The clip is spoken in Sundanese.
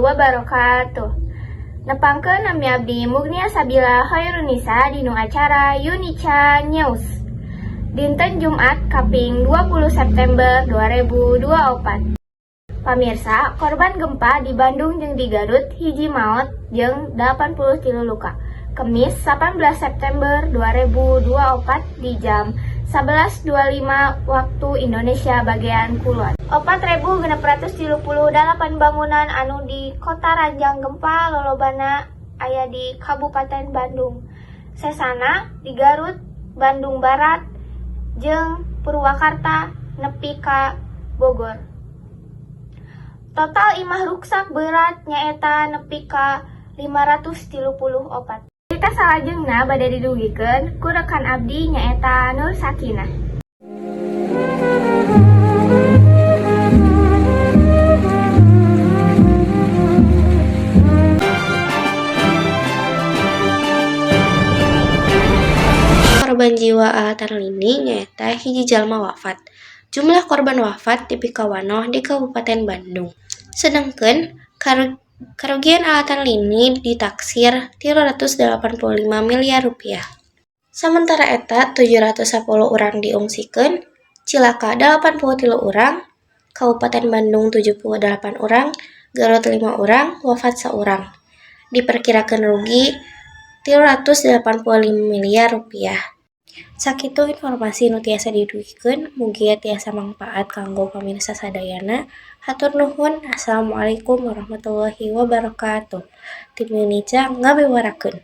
Wabarakatuh. Nepangkeun, nami abdi Mugnia Sabila Khairunisa dinu acara Yunica News. Dinten Jumat kaping 20 September 2024. Pamirsa, korban gempa di Bandung jeung di Garut hiji maot jeung 83 luka. Kemis 18 September 2024 di jam 11.25 waktu Indonesia bagian Kulon. 4.638 bangunan anu di kota ranjang gempa, lolobana aya di Kabupaten Bandung. Sesana di Garut, Bandung Barat, jeung Purwakarta nepi ka Bogor. Total imah ruksak berat nyaeta nepi ka 534. Berita salajengna bade didugikeun ku rekan abdi, nyaeta Nur Sakinah. Korban jiwa alatan lini nyaeta hiji jalma wafat. Jumlah korban wafat dipikawanoh di Kabupaten Bandung. Sedengkeun karugian alatan lini ditaksir Rp385 miliar. Samentara eta, 710 urang diungsikeun, cilaka 83 urang, Kabupaten Bandung 78 urang, Garut 5 urang, wafat saurang. Diperkirakeun rugi Rp385 miliar. Sakitu informasi nu tiasa didugikeun, mugia tiasa mangpaat kanggo pamirsa sadayana. Hatur nuhun. Assalamualaikum warahmatullahi wabarakatuh. Tim Yunica ngabewarkeun.